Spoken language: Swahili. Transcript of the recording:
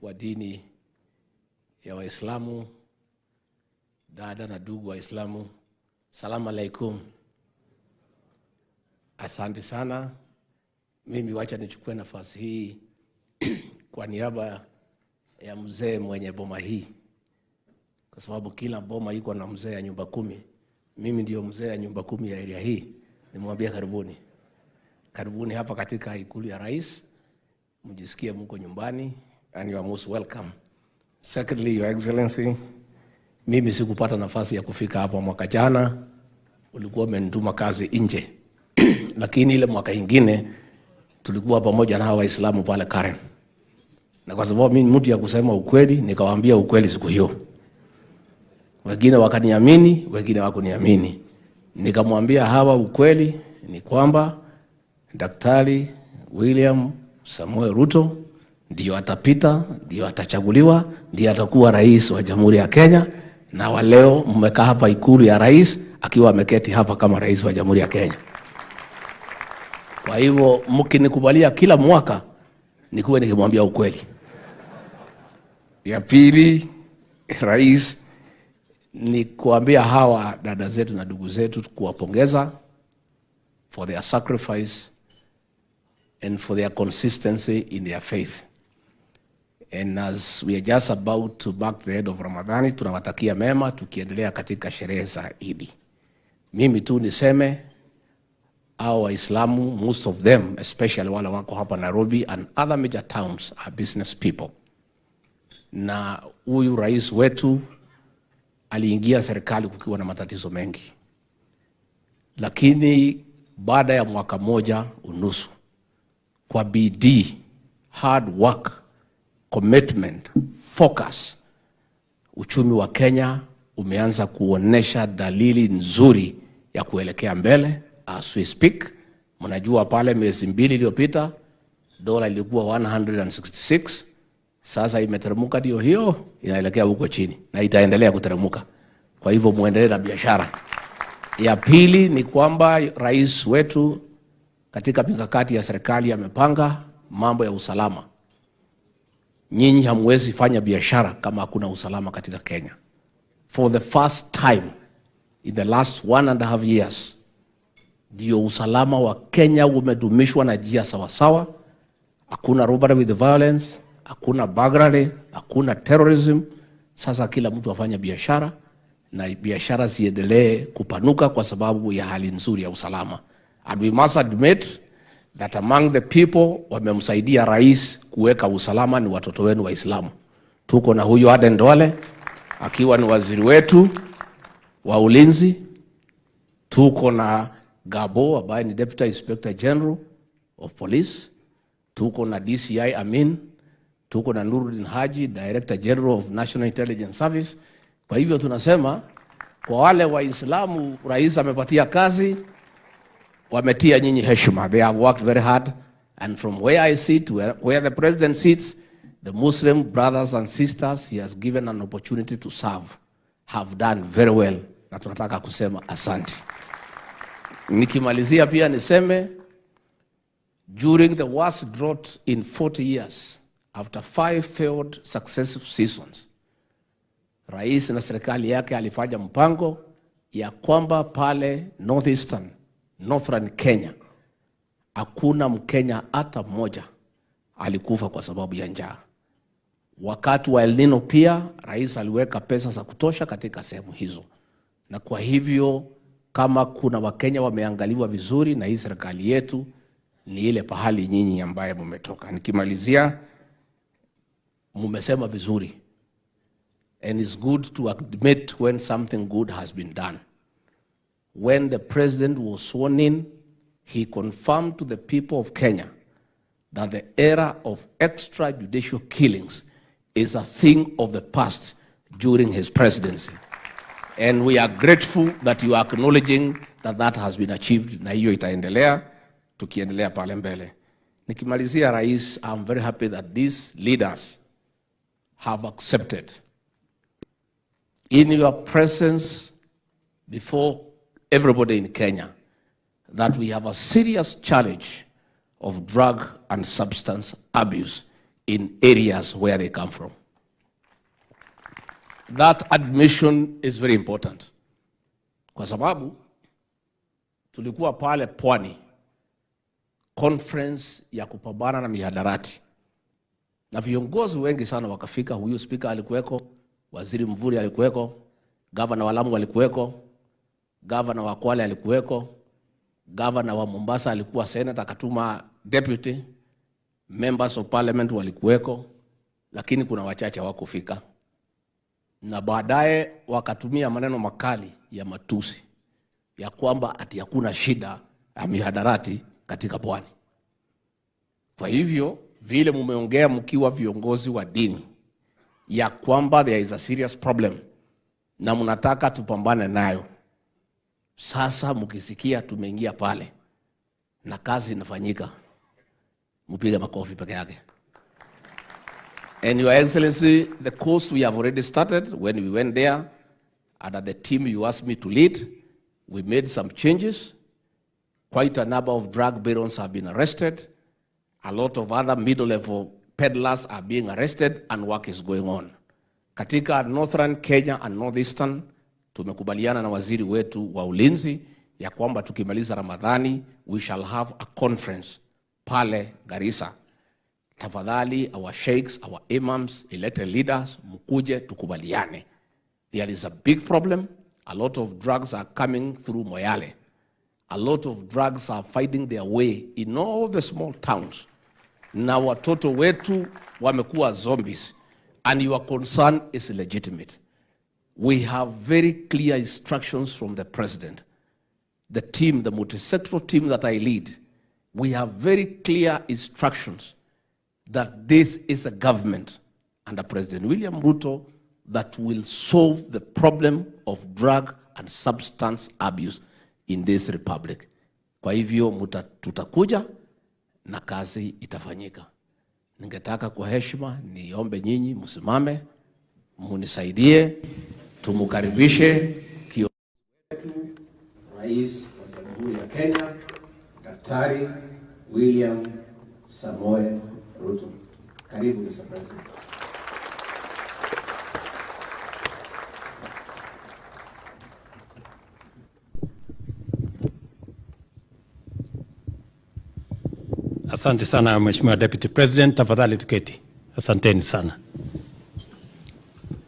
wa dini ya Waislamu, dada na ndugu Waislamu, salamu alaikum. Asante sana. Mimi wacha nichukue nafasi hii kwa niaba ya mzee mwenye boma hii, kwa sababu kila boma iko na mzee ya nyumba kumi. Mimi ndio mzee ya nyumba kumi ya area hii. Nimwambie karibuni, karibuni hapa katika Ikulu ya Rais, mjisikie mko nyumbani and you are most welcome. Secondly, Your Excellency, mimi sikupata nafasi ya kufika hapa mwaka jana, ulikuwa umenituma kazi nje lakini ile mwaka ingine tulikuwa pamoja na hawa Waislamu pale Karen, na kwa sababu mimi mtu ya kusema ukweli, nikawaambia ukweli siku hiyo. Wengine wakaniamini, wengine hawakuniamini. Nikamwambia hawa ukweli ni kwamba Daktari William Samoei Ruto ndio atapita, ndio atachaguliwa, ndio atakuwa rais wa Jamhuri ya Kenya, na wa leo mmekaa hapa Ikulu ya rais akiwa ameketi hapa kama rais wa Jamhuri ya Kenya. Kwa hivyo mkinikubalia kila mwaka nikuwe nikimwambia ukweli. Ya pili, rais, ni kuambia hawa dada zetu na ndugu zetu kuwapongeza for their sacrifice and for their consistency in their faith. And as we are just about to mark the end of Ramadhani, tunawatakia mema tukiendelea katika sherehe za Idi. Mimi tu niseme hao Waislamu, most of them, especially wale wako hapa Nairobi and other major towns, are business people. Na huyu rais wetu aliingia serikali kukiwa na matatizo mengi, lakini baada ya mwaka moja unusu, kwa bidii, hard work, commitment, focus, uchumi wa Kenya umeanza kuonesha dalili nzuri ya kuelekea mbele. As we speak, mnajua pale miezi 2 iliyopita dola ilikuwa 166, sasa imeteremka, ndio hiyo inaelekea huko chini na itaendelea kuteremka. Kwa hivyo muendelee na biashara. Ya pili ni kwamba rais wetu katika mikakati ya serikali amepanga mambo ya usalama. Nyinyi hamwezi fanya biashara kama hakuna usalama katika Kenya. For the first time in the last 1.5 years, ndio usalama wa Kenya umedumishwa na njia sawasawa. Hakuna robbery with violence, hakuna burglary, hakuna terrorism. Sasa kila mtu afanye biashara na biashara ziendelee kupanuka kwa sababu ya hali nzuri ya usalama. And we must admit that among the people wamemsaidia rais kuweka usalama ni watoto wenu Waislamu. Tuko na huyu Aden Duale akiwa ni waziri wetu wa ulinzi. Tuko na Gabo ambaye ni Deputy Inspector General of Police. Tuko na DCI Amin. Tuko na Nuruddin Haji, Director General of National Intelligence Service. Kwa hivyo tunasema kwa wale Waislamu rais amepatia kazi, wametia nyinyi heshima. They have worked very hard, and from where I sit, where the president sits, the Muslim brothers and sisters he has given an opportunity to serve have done very well, na tunataka kusema asante. Nikimalizia pia niseme during the worst drought in 40 years, after 5 failed successive seasons, rais na serikali yake alifanya mpango ya kwamba pale Northeastern, Northern Kenya hakuna Mkenya hata mmoja alikufa kwa sababu ya njaa. Wakati wa El Nino pia rais aliweka pesa za kutosha katika sehemu hizo, na kwa hivyo kama kuna Wakenya wameangaliwa vizuri na hii serikali yetu ni ile pahali nyinyi ambaye mmetoka. Nikimalizia, mmesema vizuri, and it's good to admit when something good has been done. When the president was sworn in, he confirmed to the people of Kenya that the era of extrajudicial killings is a thing of the past during his presidency. And we are grateful that you are acknowledging that that has been achieved, na hiyo itaendelea tukiendelea pale mbele. Nikimalizia, Rais, I'm very happy that these leaders have accepted in your presence before everybody in Kenya that we have a serious challenge of drug and substance abuse in areas where they come from. That admission is very important. Kwa sababu tulikuwa pale Pwani conference ya kupambana na mihadarati, na viongozi wengi sana wakafika. Huyu spika alikuweko, waziri Mvurya alikuweko, gavana wa Lamu alikuweko, gavana wa Kwale alikuweko, gavana wa Mombasa alikuwa senator akatuma deputy, members of parliament walikuweko, lakini kuna wachache hawakufika. Na baadaye wakatumia maneno makali ya matusi ya kwamba ati hakuna shida ya mihadarati katika pwani. Kwa hivyo vile mumeongea mkiwa viongozi wa dini ya kwamba there is a serious problem na mnataka tupambane nayo, sasa mkisikia tumeingia pale na kazi inafanyika, mpige makofi peke yake. And Your Excellency, the course we have already started. When we went there, under the team you asked me to lead, we made some changes. Quite a number of drug barons have been arrested. A lot of other middle-level peddlers are being arrested and work is going on. Katika Northern Kenya and Northeastern, tumekubaliana na waziri wetu wa ulinzi ya kwamba tukimaliza Ramadhani, we shall have a conference pale Garissa. Tafadhali, our sheikhs, our imams, elected leaders, mkuje tukubaliane. There is a big problem. A lot of drugs are coming through Moyale. A lot of drugs are finding their way in all the small towns. Na watoto wetu wamekuwa zombies. And your concern is legitimate. We have very clear instructions from the president. The team, the multi-sectoral team that I lead, we have very clear instructions that this is a government under President William Ruto that will solve the problem of drug and substance abuse in this republic. Kwa hivyo tutakuja na kazi itafanyika. Ningetaka kwa heshima niombe nyinyi msimame, munisaidie, tumukaribishe kiongozi wetu, Rais wa Jamhuri ya Kenya, Daktari William Samoei Ruto. Karibu Mr. President. Asante sana Mheshimiwa Deputy President, tafadhali tuketi. Asanteni sana.